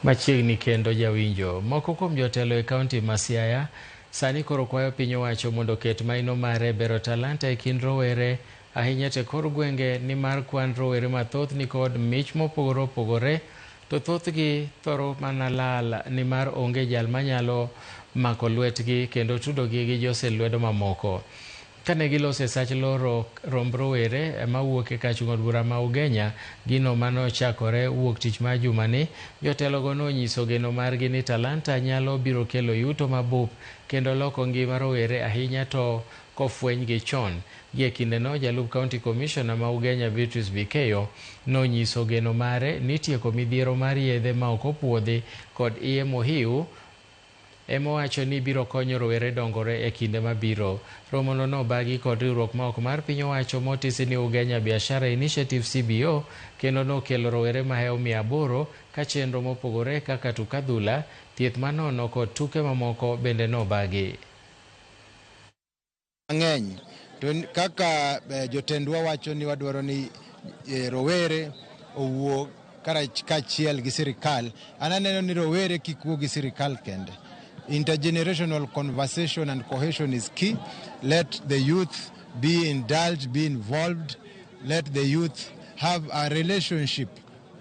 Machiegni kendo jawinjo, moko kuom jotelo e kaunti ma Siaya sani koro kwayo piny owacho mondo oket maino mare e bero talanta e kind rowere ahinya to e kor gwenge nimar kwan rowere mathoth nikod mich mopogore opogore to thothgi thoro mana lal nimar onge jal manyalo mako lwetgi kendo tudogi gi josel lwedo mamoko. Kane giloso e sach loro romb rowere mawuok e kar chung' od bura ma Ugenya, gino manochakore wuok tich mar jumani, jotelogo nonyiso geno margi ni talanta nyalo biro kelo yuto mabup kendo loko ngima rowere ahinya to kofwenygi chon. Gie kindeno, jalup County Commissioner ma Ugenya Beatrice Bikeyo nonyiso geno mare ni tieko midhiero mar yedhe ma ok opuodhi kod iye mohiu emowacho ni biro konyo rowere dongore e kinde mabiro. Romono nobagi kod riwruok ma ok mar piny owacho motisi ni Ugenya Biashara Initiative CBO kendo nokelo rowere mahewo 800 ka chenro mopogore kaka tuk adhula, thieth manono kod tuke mamoko bende nobagi. Mang'eny to kaka jotendwa wacho ni wadwaro ni rowere owuo kaachiel gi sirikal. An aneno ni rowere kik wuo gi sirikal kende. Intergenerational conversation and cohesion is key. Let the youth be indulged, be involved. Let the youth have a relationship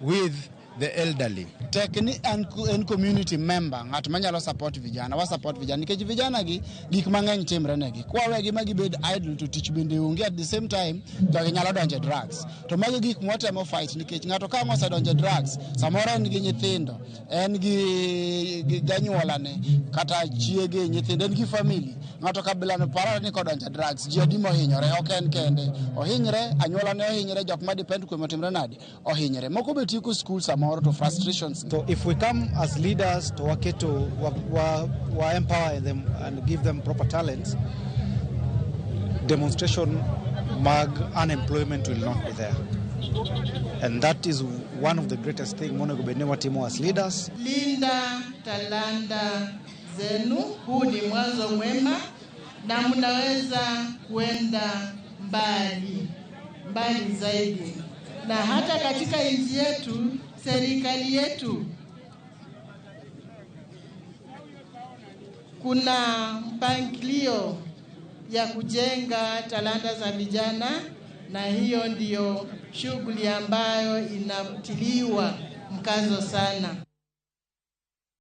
with the elderly. Tek ni en community member, ng'at manyalo support vijana, wa support vijana nikech vijana gi gik mang'eny timre negi. Kwawegi ma gibed idle to tich bende onge, at the same time to ginyalo donjo e drugs. To magi gik mwatemo fight nikech ng'ato ka ang' osedonjo e drugs, samoro en gi nyithindo, en gi janyuolane kata chiege, nyithindo, en gi family. Ng'ato kabilano parore ni kodonjo e drugs, ji adi mohinyore, ok en kende. Ohinyre, anyuolane ohinyre, jok ma depend kuome otimre nade? Ohinyre. Moko be tieko school samoro to frustrations. So if we come as leaders to waketo wa empower them and give them proper talents, demonstration mag unemployment will not be there. And that is one of the greatest things monego bed ni watimo as leaders. Linda talanta zenu, huu ni mwanzo mwema na mnaweza kuenda mbali, mbali zaidi. Na hata katika nchi yetu, serikali yetu, kuna mpangilio ya kujenga talanta za vijana, na hiyo ndiyo shughuli ambayo inatiliwa mkazo sana.